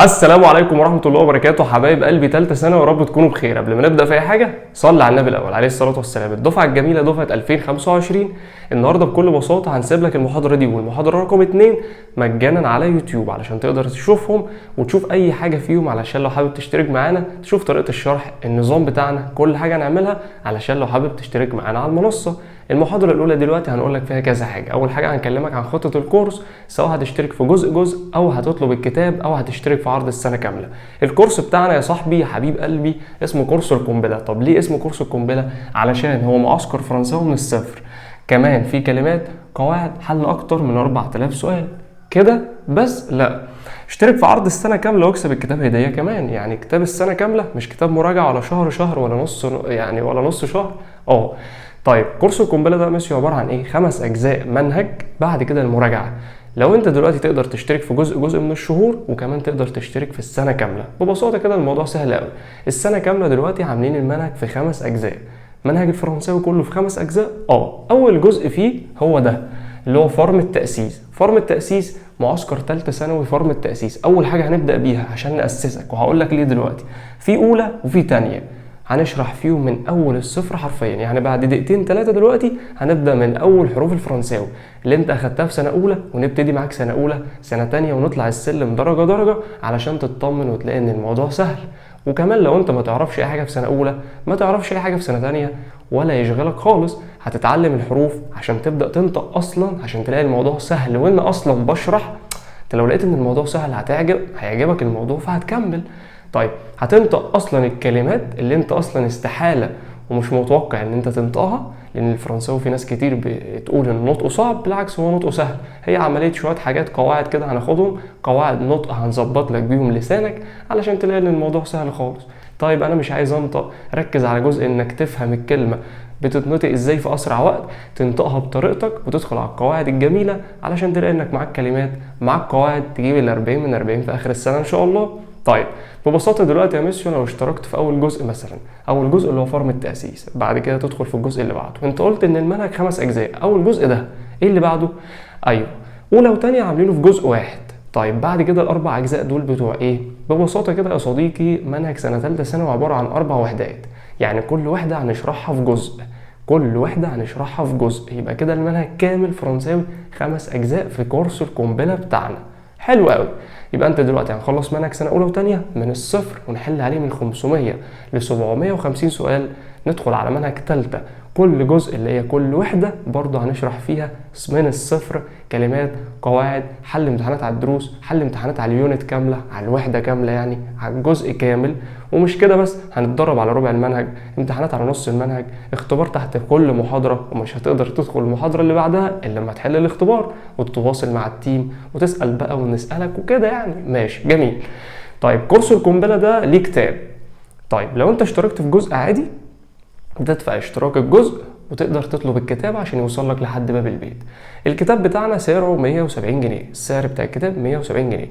السلام عليكم ورحمة الله وبركاته حبايب قلبي تالتة سنة، ويا رب تكونوا بخير. قبل ما نبدأ في أي حاجة صلي على النبي الأول عليه الصلاة والسلام. الدفعة الجميلة دفعة 2025، النهاردة بكل بساطة هنسيب لك المحاضرة دي والمحاضرة رقم 2 مجانا على يوتيوب علشان تقدر تشوفهم وتشوف أي حاجة فيهم، علشان لو حابب تشترك معانا تشوف طريقة الشرح، النظام بتاعنا، كل حاجة نعملها، علشان لو حابب تشترك معانا على المنصة. المحاضرة الأولى دلوقتي هنقول لك فيها كذا حاجة. أول حاجة هنكلمك عن خطة الكورس، سواء هتشترك في جزء جزء أو هتطلب الكتاب أو هتشترك في عرض السنة كاملة. الكورس بتاعنا يا صاحبي يا حبيب قلبي اسمه كورس القنبلة. طب ليه اسمه كورس القنبلة؟ علشان هو معسكر فرنساوي من الصفر، كمان في كلمات، قواعد، حل أكتر من 4000 سؤال كده بس. لا، اشترك في عرض السنة كاملة واكسب الكتاب هدية كمان، يعني كتاب السنة كاملة مش كتاب مراجعة ولا شهر شهر ولا نص، يعني ولا نص شهر. طيب كورس القنبلة ده ماشي عبارة عن ايه؟ 5 أجزاء منهج، بعد كده المراجعة. لو انت دلوقتي تقدر تشترك في جزء جزء من الشهور، وكمان تقدر تشترك في السنة كاملة. ببساطة كده الموضوع سهل قوي. السنة كاملة دلوقتي عاملين المنهج في 5 أجزاء، منهج الفرنساوي كله في 5 أجزاء. أول جزء فيه هو ده اللي هو forme التأسيس. forme التأسيس معسكر ثالثة ثانوي forme التأسيس، أول حاجة هنبدأ بيها عشان نأسسك، وهقول لك ليه دلوقتي. في أولى وفي تانية هنشرح فيهم من أول الصفر حرفيا، يعني بعد دقيقتين 3 دلوقتي هنبدأ من أول حروف الفرنساوي اللي أنت أخدتها في سنة أولى، ونبتدي معاك سنة أولى سنة تانية، ونطلع السلم درجة درجة علشان تطمن وتلاقي إن الموضوع سهل. وكمان لو أنت ما تعرفش أي حاجة في سنة أولى، ما تعرفش أي حاجة في سنة تانية، ولا يشغلك خالص، هتتعلم الحروف عشان تبدأ تنطق أصلا، عشان تلاقي الموضوع سهل. وإن أصلا بشرح، أنت لو لقيت إن الموضوع سهل هيعجبك الموضوع فهتكمل. طيب هتنطق اصلا الكلمات اللي انت اصلا استحالة ومش متوقع ان انت تنطقها، لان الفرنساوي في ناس كتير بتقول ان نطقه صعب، بالعكس هو نطقه سهل. هي عملية شوية حاجات قواعد كده هناخدهم، قواعد نطق هنظبط لك بيهم لسانك علشان تلاقي ان الموضوع سهل خالص. طيب انا مش عايز انطق، ركز على جزء انك تفهم الكلمة بتتنطق ازاي في اسرع وقت، تنطقها بطريقتك وتدخل على القواعد الجميلة علشان تلاقي انك معاك كلمات، معاك قواعد، تجيب ال 40 من 40 في اخر السنة ان شاء الله. طيب ببساطة دلوقتي يا ميسيو لو اشتركت في أول جزء مثلا، أول جزء اللي هو forme التأسيس، بعد كده تدخل في الجزء اللي بعده. وأنت قلت إن المنهج 5 أجزاء، أول جزء ده إيه اللي بعده؟ أيوه، أولى وتانية عاملينه في جزء واحد. طيب بعد كده ال4 أجزاء دول بتوع إيه؟ ببساطة كده يا صديقي منهج سنة تالتة ثانوي عبارة عن 4 وحدات، يعني كل وحدة هنشرحها في جزء، كل وحدة هنشرحها في جزء. يبقى كده المنهج كامل فرنساوي 5 أجزاء في كورس القنبلة بتاعنا. حلو قوي. يبقى انت دلوقتي هنخلص منهج سنة أولى وتانية من الصفر ونحل عليه من 500 ل 750 سؤال. ندخل على منهج تالتة، كل جزء اللي هي كل وحدة برضه هنشرح فيها من الصفر، كلمات، قواعد، حل امتحانات على الدروس، حل امتحانات على ال unit كاملة، على الوحدة كاملة، يعني على الجزء كامل. ومش كده بس، هنتدرب على ربع المنهج، امتحانات على نص المنهج، اختبار تحت كل محاضرة، ومش هتقدر تدخل المحاضرة اللي بعدها إلا لما تحل الاختبار وتتواصل مع ال team وتسأل بقى ونسألك وكده يعني. ماشي جميل. طيب كورس القنبلة ده ليه كتاب. طيب لو انت اشتركت في جزء عادي بتدفع اشتراك الجزء وتقدر تطلب الكتاب عشان يوصل لك لحد باب البيت. الكتاب بتاعنا سعره 170 جنيه، السعر بتاع الكتاب 170 جنيه.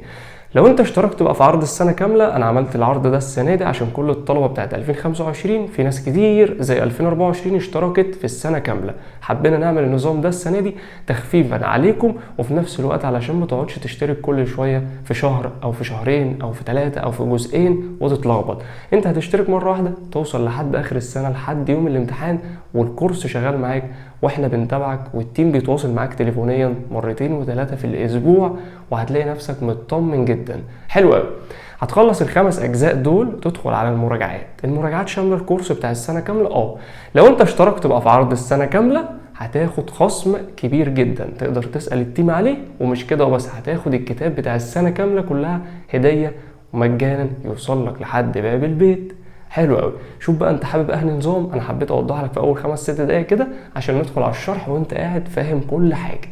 لو انت اشتركت بقى في عرض السنة كاملة، انا عملت العرض ده السنة دي عشان كل الطلبة بتاعت 2025، في ناس كتير زي 2024 اشتركت في السنة كاملة، حبينا نعمل النظام ده السنة دي تخفيفا عليكم، وفي نفس الوقت علشان ما تقعدش تشترك كل شوية في شهر او في شهرين او في 3 او في جزئين وتتلخبط. انت هتشترك مرة واحدة توصل لحد اخر السنة لحد يوم الامتحان، والكورس شغال معاك واحنا بنتابعك، وال team بيتواصل معاك تليفونيا 2 و3 في الاسبوع، وهتلاقي نفسك مطمن جدا. حلو قوي. هتخلص ال5 اجزاء دول تدخل على المراجعات. المراجعات شاملة الكورس بتاع السنة كاملة. لو انت اشتركت بقى في عرض السنة كاملة هتاخد خصم كبير جدا تقدر تسال ال team عليه. ومش كده وبس، هتاخد الكتاب بتاع السنة كاملة كلها هديه ومجانا يوصل لك لحد باب البيت. حلو قوي. شوف بقى انت حابب اهل نظام، انا حبيت اوضح لك في اول 5 6 دقايق كده عشان ندخل على الشرح وانت قاعد فاهم كل حاجة.